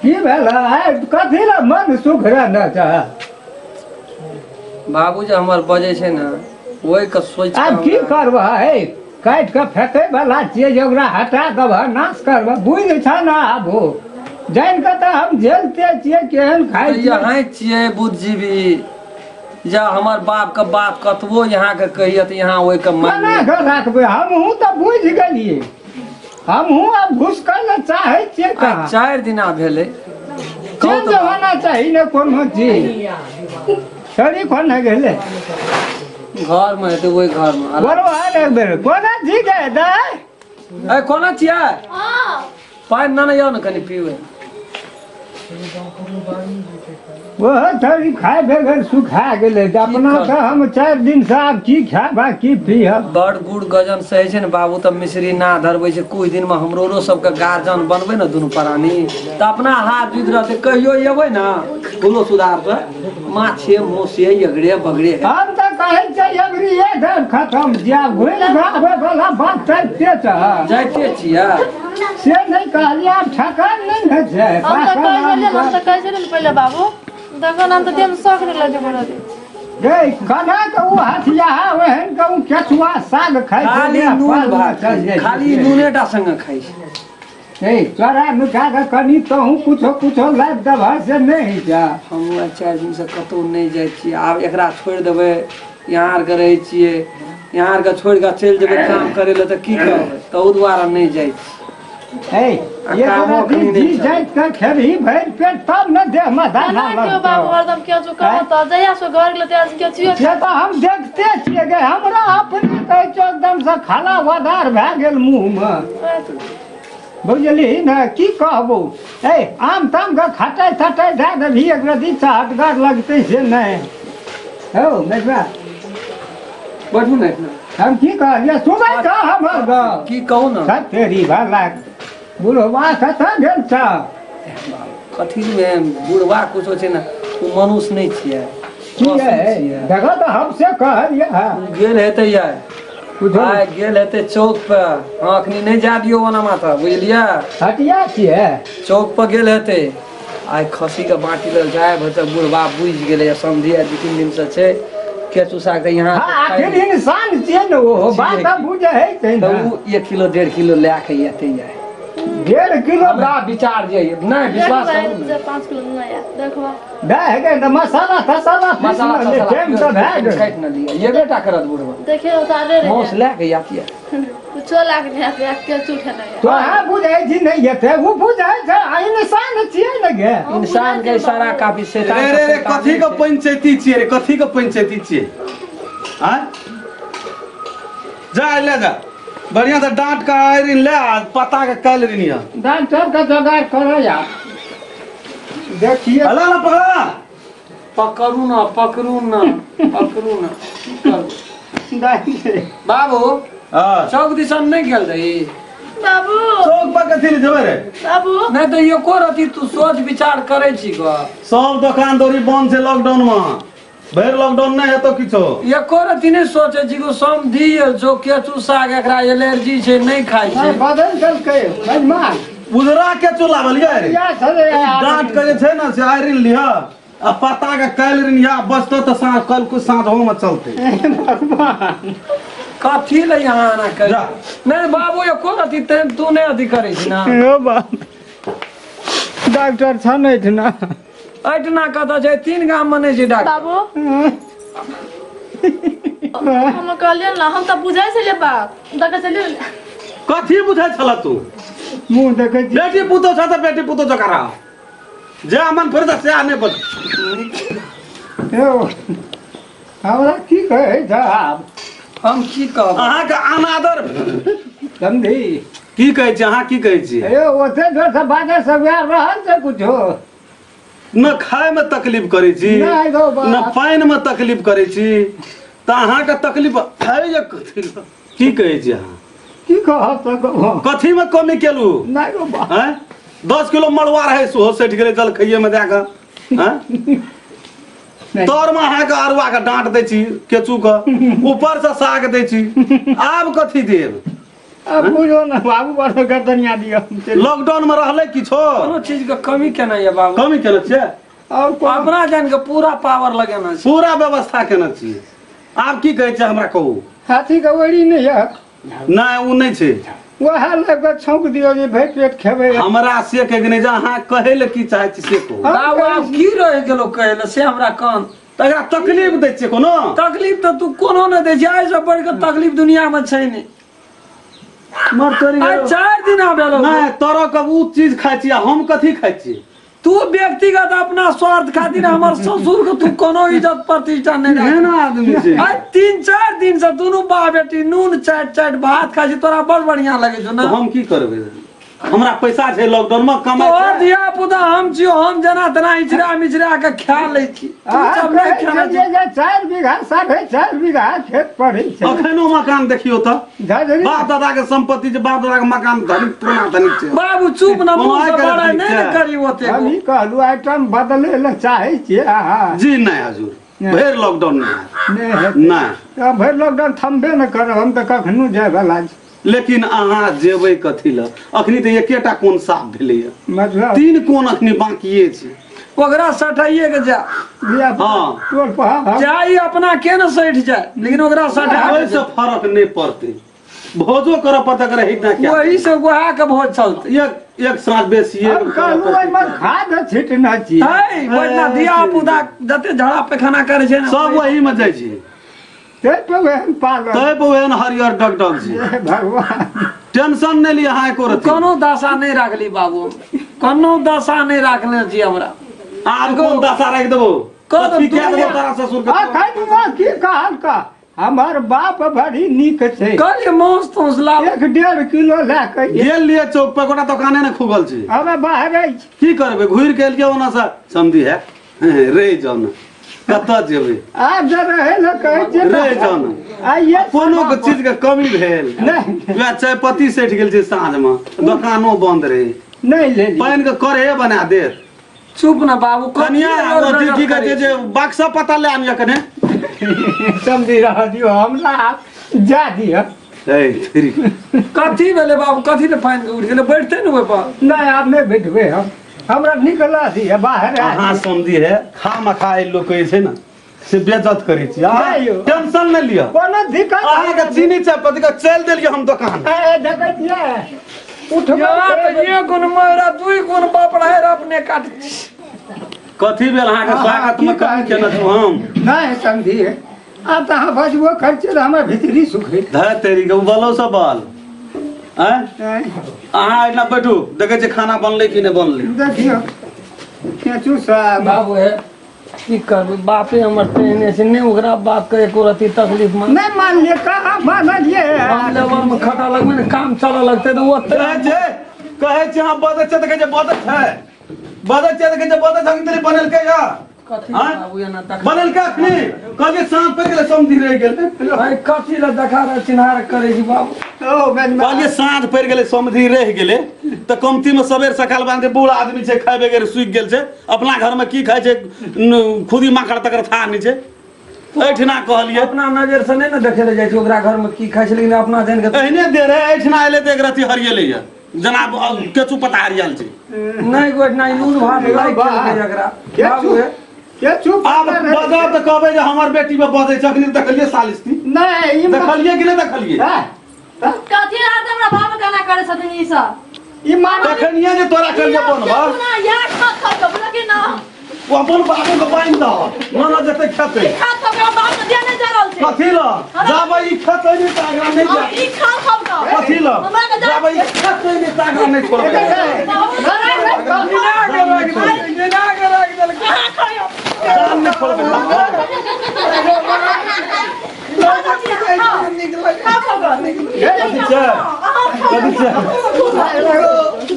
की भेल आइ कथी लए मन सुख रहना चाह बाबू जे हमर बजै छै ने ओहि के सोच आब की करबह हे काटि कऽ फेकै वाला छियै जे ओकरा हटा देबह नाश करबह बुझि छ ने आब हो जानि कऽ तऽ हम झेलते छियै केहन खाइ छियै यहाँ छियै बुद्धिजीवी जे हमर बाप के बात कतबो यहाँ के कहिए तऽ यहाँ ओहि के केना कऽ राखबै हमहूँ तऽ बुझि गेलियै हमहूँ आब घुसकै लए चाहै छियै कहाँ 4 दिना भेलै चेंज होना चाही ने कोनो चीज शरीर कोन गेलै घर में हेतै ओहि घर में बोलो आयल एक बेर कोना छी गे दाइ ए कोना छियै पानि ना यौ ने कनि पीबै ओहो शरीर खाय बेगर सुखा गेलै तऽ अपना तऽ हम 4 दिन से आब की खायब आ की पीहब बड़ गुड़ गजन से होइ छै ने बाबू तऽ मिश्री ना धरबै छै कुछ दिन में हमरो सबके गार्जियन बनबै ने दुनू प्राणी तऽ अपना हाथ जुति रहतै कहियो एबै ने फूलो सुधार से माछे मोसे यगड़े बगड़े हम तऽ कहै छियै अबरी एक खतम जायब घुरि आबै वाला बात जाइते छ जाइते छियै से नहि कहलियै आब ठकान नहि ने छै हम तऽ कहै छलियै हम तऽ कहै छलियै ने पहिले बाबू देखो ना हम तऽ देहमे शौक नहि लगै बड़ा गे कना के ओ हथिया ओहन के ओ केचुआ साग खाइ छै खाली नून भात खाली नूने टा संगे खाइ छै ए चोरा नुका के कनि तहूँ कुछो कुछो लाबि देबह से नहि जा हमहूँ आइ 4 दिन से कतहु नहि जाइ छियै आब एकरा छोड़ि देबै यहाँ आरके रहै छियै यहाँ आरके छोड़ि कऽ चलि जेबै काम करै लए तऽ की करबै तहु दुआरे नहि जाइ छियै ए ये जाइत के खेबही भरि पेट तब ने देह में दाना लगतौ बाबू हरदम केचु कहत तऽ जहिया से घर गेल तहिया से केचुए से तऽ हम देखते छियै गे हमरा अपने कहै छौ एकदम से खाला वदार भए गेल मुँह में बुझली ने की कहबो ए आम ताम के खटाइ तटाइ दए देबही एक रति चहटगर लगतै से नहि हौ मेजबा बैठू ने हम की कहलियै सुनै छ हमर गप की कहू ने तेरी भला बुढ़वा कतऽ गेल छ कथी मे बुढ़वा कुछो छै ने ओ मनुष्य नहि छियै देखो तऽ हम से कहलियै गेल हेतै यार आइ गेल हेतै चौक पर हँ अखनी नहि जा दियौ ओना माथा बुझलियै हटिया छियै चौक पर गेल हेतै आइ खसी के बाँटी लेल जाय भरि बुढ़वा बुझि गेलै समझी आइ 2-3 दिन से छै केचु साग तऽ यहाँ आखिर इंसान छियै ने ओहो बात बुझै छै तऽ ओ 1 किलो 1.5 किलो लए के एतै आइ 1.5 किलो हमरा विचार जे नहि विश्वास करू ने 5 किलो नहि देखबा भए गेल तऽ मसाला तसाला मसाला टाइम तऽ भए गेल काटि ने लिअ ये बेटा करत बुढ़वा देखियौ सारे रे मांस लए के आतियै कुछो लाग नहि आते केचु खेनाइ तो अहाँ बुझै छी नहि एतै ओ बुझै छै आ इंसान छियै ने गे इंसान के इशारा काफी शैतान रे रे रे कथी के पंचायती छियै रे कथी के पंचायती छियै आँय जा ले जा बढ़िया से डांट के आयरिन ले आ पता के काल्हि ऋण यऽ डॉक्टर के जोगाड़ करो यार देखिए अला ना पकड़ा पकड़ू ना पकड़ू ना पकड़ू ना की करू बाबू हाँ चौक दिसन नहीं गेल रही बाबू चौक पर कथी ले जेबै रे बाबू नहीं तो एको रति तू सोच विचार करे छी ग सब दोकान दौरी बंद छै लॉकडाउन में भरि लॉकडाउन नहीं हेतो किछो एको रति नहीं सोचे छी गो समधी जो केचू साग एकरा एलर्जी छै नहीं खाइ छै बदल देलकै बदमाश उजरा केचू लावल ये रे या छलै डांट के जे छै ने से आयरन लिह आ पता के काल्हि ऋण या बचतो तऽ साँझ कल कुछ साँझ हो में चलते भगवान कथी ले यहाँ आना कर जा। नहीं बाबू एको रति तू नहीं अथी करे छी ना ओ बाप डॉक्टर छन एहिठिना एहिठिना कतऽ छै 3 गाम में नहीं छै डॉक्टर बाबू हम कहलियै ने हम तऽ बुझै छलियै बात देखै छलियै कथी बुझै छल तू मुँह देखै छी बेटी पुतोह छ तऽ बेटी पुतोह जकाँ रह जे मन फिर तऽ सएह नहि बज यौ हमरा की कहै छ आब हम की कहब अहाँके अनादर समझी की कहै छी अहाँ की कहै छी यौ ओते जोरसँ बाजै सब वएह रहल छै कुछो न खाय में तकलीफ करै छी नहि गौ बाप। न पानि में तकलीफ करै छी तऽ अहाँके तकलीफ है या कथी की कहै छी अहाँ की कहब तऽ कहब कथी में कमी केलू नहि गौ बाप आँय 10 किलो मड़ुआ रहै सेहो सठि गेलै जलखैये में दए कऽ आँय नहि। तर में अहाँके अरुआ के डाँट दै छी केचू के ऊपर से साग दै छी आब कथी देब अब बुझो ना बाबू बड़ गर्दनिया दियो। लॉकडाउन में रहले किछो कोनो चीज के कमी केना ये बाबू? कमी केना छै? और अपना जान के पूरा पावर लगेना छै, पूरा व्यवस्था केना छै। आब की कहै छै हमरा कहू? हाथी के ओरी नहीं है नहीं उ नहीं छै, वएह लग के छौंक दियो जे भरि पेट खेबै। हमरा से कह नहि जे अहाँ कहै ले की चाहै छी से कहू। बाबू आब की रहि गेलो कहै ले से हमरा कान तकरा तकलीफ दै छियै? कोनो तकलीफ तऽ तू कोनो नहि दै छियै, आइ से बढ़ि कऽ तकलीफ दुनिया में छै नहि। मर तोरी आइ 4 दिन भेलो नहि तोरा के उ चीज खाइ छी हम कथी खाइ छी? तू व्यक्तिगत अपना स्वार्थ खातिर हमर ससुर के तू कोनो इज्जत प्रतिष्ठा नहीं एहन आदमी छै। आइ 3-4 दिन से दुनू बाप बेटी नून चाट चाट भात खाइ छी, तोरा बड़ बढ़िया लगै छौ ना? हम की करबै, हमरा पैसा छै लॉकडाउन में कमाइ तोहर धिया पुता हम छियो, हम जेना तेना इचरा मिचरा के खा लै छी, तू सब नहि खाना छी। 4 बीघा 4.5 बीघा खेत पड़ै छै। अखनो मकान देखियो तऽ बाप दादा के संपत्ति छै, बाप दादा के मकान धनिक पुराना धनिक छै। बाबू चुप ना, मुंह से बड़ा नहि ने करी ओते। हम ई कहलु आइटम बदलै ल चाहै छियै अहाँ। जी नहीं हजूर, भरि लॉकडाउन नहीं नहीं भरि लॉकडाउन थमबे न करब, हम तऽ कखनो जाय वाला छी। लेकिन अहाँ जेबै कथी ल? अखनी तऽ एकेटा कोन साफ भेलैया, मतलब 3 कोन अखनी बाकिए छै, ओकरा सटाइए के जा। हाँ जाई अपना के न सटि जाए, लेकिन ओकरा सटा ओहिसँ फरक नहि पड़तै। भोजो करऽ पड़तै अगर हित ना क्या वही से गोहा के भोज चलतै। एक एक साँझ बेसी हम कहलु एहिमे खाद छिटना छी है ओहिना धिया पुता जते झड़ा पैखाना करै छै ने सब वही में जाइ छै। तै पर ओहन पालक, तै पर ओहन हरियर डग डग छै। भगवान टेंशन नहि लिअ अहाँ एको रत्ती। कोनो दशा नहि राखली बाबू, कोनो दशा नहि राखने छी हमरा। आब कोन दशा राखि देबौ? कथी कए देबौ तोरा ससुर के? अखन की कहल का हमर बाप बड़ी नीक छै। कहलियै मांस तोंस लाब, 1.5 किलो लए के गेल लिए चौक पर, गोटा दोकाने ने खुगल छै। हमे बाहर की करबै, घुरि के एलियै ओना से समझी है रहि जाउ ने, कतऽ जेबै? आब जे रहै लए कहै छियै रहि जाउ ने। आइये कोनो चीज के कमी भेल नहि, वएह चायपत्ती सठि गेल छै साँझ मे, दोकानो बंद रहै, नहि लेली, पानि के करहे बना देत। चुप ना बाबू, कनिया की कहै छै जे बक्सा पता लए आनिय कने समझी रह दियौ हमरा जा दिअ। कथी भेलै बाबू, कथी ले पानि के उठि गेलै? बैठते ने ओहि पर। नहि आब नहि बैठबै हम, हमरा निकला दिअ बाहर। अहाँ समझी है खा मखा लोक कहै छै ने से बेइज्जत करै छी। टेंशन नहि लिअ, कोनो दिक्कत। अहाँके चीनी चायपत्ती के चलि देलियै हम दोकान। देखै छियै उठबै एक गुण मोरा 2 गुण बाप रहे अपने काट। कथी भेल अहाँके स्वागत में कमी केने छौ हम? नहि समझी, आब तऽ अहाँ बजबो करै छियै तऽ हमर भीतरी सुखै। धै तेरी के बलो सब बल। अहाँ एहिना बैठू, देखै छियै खाना बनलै कि नहि बनलै। देखियौ केचू साहब बाबू हे की करबै, बापे हमर तेहने छै नहि, ओकरा बाप के एको रत्ती तकलीफ में नहि मानलियै। कहाँ मानलियै? हम लेबर में खटा लगबै ने, काम चलऽ लगतै तऽ ओते कहै छै अहाँ बजै छियै तऽ कहै छै बजै छै, बजै छियै तऽ कहै छै बजै छै। अखनी बनेलकै या कथी बाबू एना देख बनेलकै? अखनी कहलियै साँझ पड़ि गेलै, समधी रहि गेलै। कथी लए देखा रह चिन्हार करै छी बाबू? कहलियै साँझ पड़ि गेलै, समधी रहि गेलै तऽ कमती में सबेर सकाल बांधे बूढ़ आदमी छै, खाइ बगैर सुखि गेल छै। अपना घर में की खाइ छै, खुदी माकड़ तकर थाह नहि छै। एहिठिना कहलियै अपना नजर से नहि ने देखै लए जाइ छै ओकरा घर में की खाइ छै, लेकिन अपना जानि के एहने दे रहे। एहिठिना एलै तऽ एक रत्ती हरियेलै यऽ, जेना केचू पत्ता हरियल छै। नहि गोठना नून भात लागि गेलै एकरा बाबू हे। आब बजब तऽ कहबै जे हमर बेटी में बजै छै। अखनी देखलियै सालिस्ती नहि देखलियै कि नहि देखलियै? कथी रात हमरा बाप गाना करै छथिन ई सब। ई मान देखनिये जे तोरा कहलियै बनबा यार खा खा के बोला कि ना ओ अपन बाबू के बान्हि दह ना जेतै खेतै। खा खा के बाप के दिया नहीं जा रहल छै। कथी ल जाबै ई खेतै नहि तऽ आगाँ नहि जा। ई खा खा के कथी ल जाबै ई खेतै नहि तऽ आगाँ नहि छोड़बै। गिना के राखि देलकै। जान नहि छोड़बै।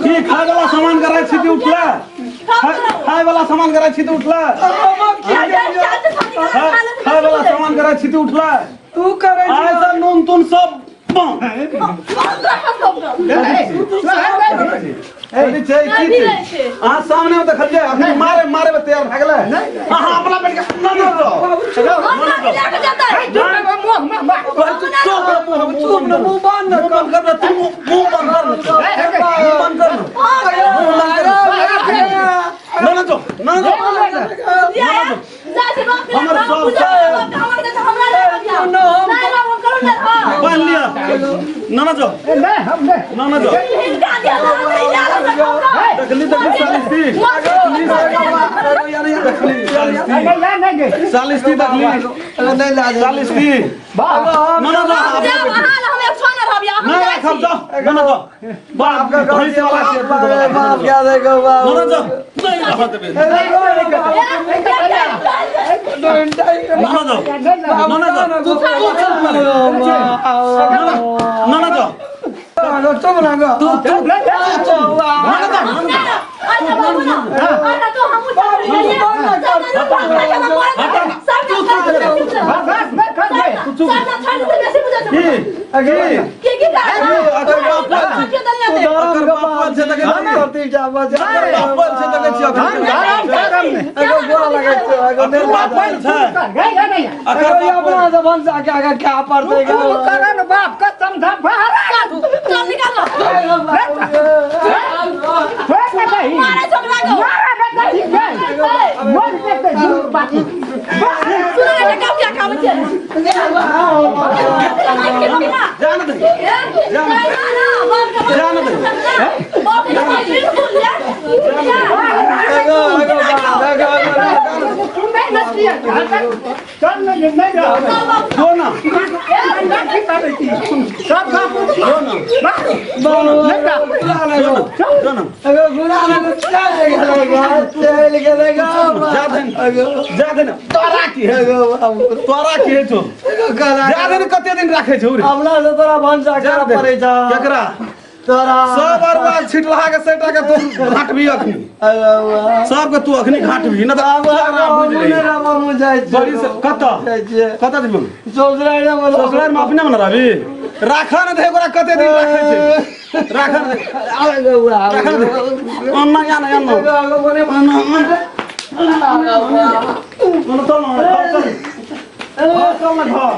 की खाय वाला सामान कराय छी त उठला? खाय वाला सामान कराय छी त उठला? खाय वाला सामान कराय छी त उठला? तू करे आइ सब नून तून सब अहाँ सामने में देखलियै अखनी मारे मारे में तैयार भए गेलै। अहाँ अपना बेटी के ना देखली सालिस्ती देखली सालिस्ती ना ना नहीं राखब जाओ ना ना जाओ बाप का भैंस वाला से बाप क्या देखो बाप ना ना जाओ नहीं रखत बे ना ना जाओ ना ना जाओ तू चल ना ना जाओ चुप ना तू चुप ना ना अच्छा बाबू ना ना तो हम कते दिन राखे छौ रे हमरा से तोरा भनसा करे पड़ै छ केकरा तोरा सब अरवा छिटलहा के सेटा के तू घाटबी अखनी सब के तू अखनी घाटबी न त बुझ ले बड़ी से कत कत जेबू ससुराल में अपने मन रहबी राख न दे ओकरा कते दिन राखे छै राख न दे राख न दे अन्ना या न अन्ना अन्ना चल न चल चल न घर।